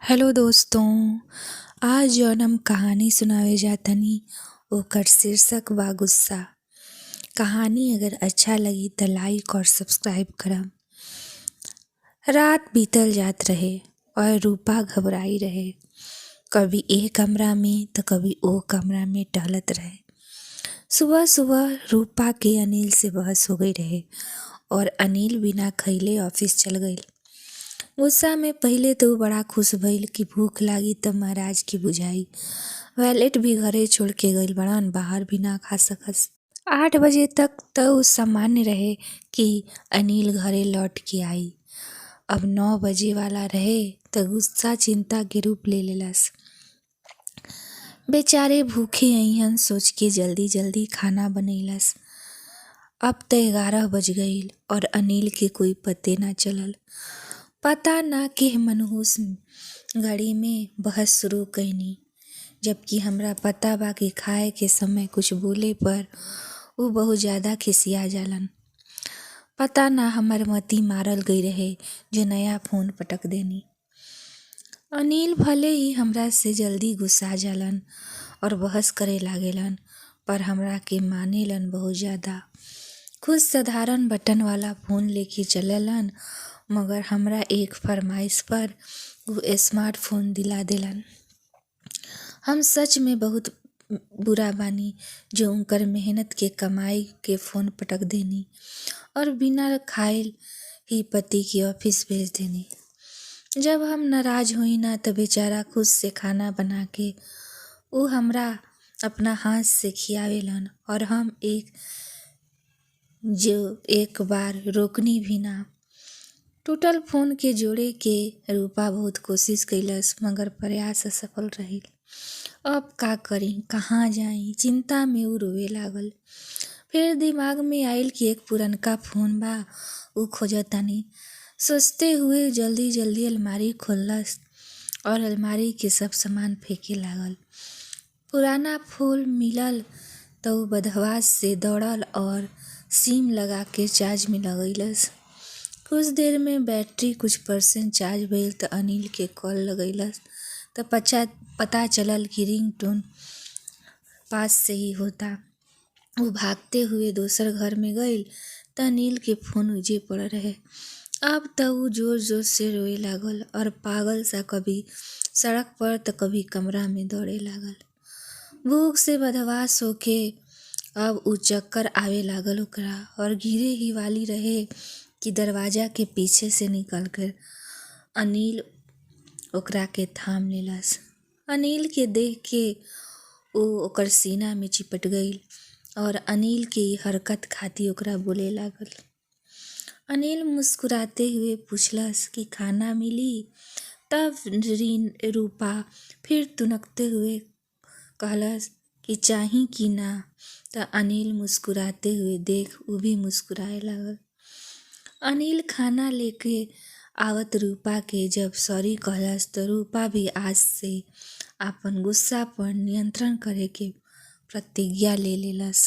Hello दोस्तों, आज जौन हम कहानी सुनावे जातनी ओकर शीर्षक बा गुस्सा। कहानी अगर अच्छा लगी त लाइक और सब्सक्राइब करब। रात बीतल जात रहे और रूपा घबराई रहे। कभी ए कमरा में त कभी ओ कमरा में टहलत रहे। सुबह सुबह रूपा के अनिल से बहस हो गई रहे और अनिल बिना खइले ऑफिस चल गईल। गुस्सा में पहिले त ऊ बड़ा खुश भइल कि भूख लागी त महाराज के बुझाई। वैलेट भी घरे छोड़ के गईल बड़न, बाहर भी ना खा सकस। 8 बजे तक त ऊ सामान्य रहे कि अनिल घरे लौट के आई। अब 9 बजे वाला रहे त गुस्सा चिंता के रूप ले लेलस। बेचारे भूखे अइहन सोच के जल्दी जल्दी खाना बनैलस। अब त 11 बज गईल और अनिल के कोई पते ना चलल। पता ना के मनहूस घड़ी में बहस शुरू कईनी, जबकि हमरा पता बा कि खाए के समय कुछ बोले पर ऊ बहुत ज़्यादा खिसिया जालन। पता ना हमर मति मारल गई रहे जो नया फोन पटक देनी। अनिल भले ही हमरा से जल्दी गुस्सा जालन और बहस करे लागेलन, पर हमरा के मानेलन बहुत ज़्यादा। खुद साधारण बटन वाला फोन लेके चललन, मगर हमरा एक फरमाइश पर ऊ स्मार्टफोन दिला देलन। हम सच में बहुत बुरा बानी जो उनकर मेहनत के कमाई के फोन पटक देनी और बिना खाए ही पति के ऑफिस भेज देनी। जब हम नाराज होई ना त बेचारा खुद से खाना बना के ऊ हमरा अपना हाथ से खियावेलन और हम एक जो एक बार रोकनी भी ना। टूटल फोन के जोड़े के रूपा बहुत कोशिश कैलस, मगर प्रयास असफल रही। अब का करी, कहाँ जाई, चिंता में ऊ रोवे लागल। फिर दिमाग में आइल कि एक पुरनका फोन बा, ऊ खोजतानी। सोचते हुए जल्दी जल्दी अलमारी खोललस और अलमारी के सब सामान फेंके लागल। पुराना फोन मिलल त ऊ बदहवास से दौड़ल और सिम लगा के चार्ज में लगैलस। कुछ देर में बैटरी कुछ परसेंट चार्ज भइल त अनिल के कॉल लगैलस त पता चलल कि रिंगटोन पास से ही होता। ऊ भागते हुए दोसर घर में गईल त अनिल के फोन उजे पड़ रहे। अब त ऊ जोर जोर से रोए लागल और पागल सा कभी सड़क पर त कभी कमरा में दौड़े लागल। भूख से बदहवास होके अब ऊ चक्कर आवे लागल ओकरा और गिरे ही वाली रहे कि दरवाजा के पीछे से निकल कर अनिल ओकरा के थाम लेलस। अनिल के देख के ऊ ओकर सीना में चिपट गईल और अनिल के हरकत खातिर ओकरा बोले लागल। अनिल मुस्कुराते हुए पूछलस कि खाना मिली? तब रूपा फिर तुनकते हुए कहलस कि चाही कि ना? त अनिल मुस्कुराते हुए देख ऊ भी मुस्कुराए लागल। अनिल खाना लेके आवत रूपा के जब सॉरी कहलस त रूपा भी आज से आपन गुस्सा पर नियंत्रण करे के प्रतिज्ञा ले लेलस।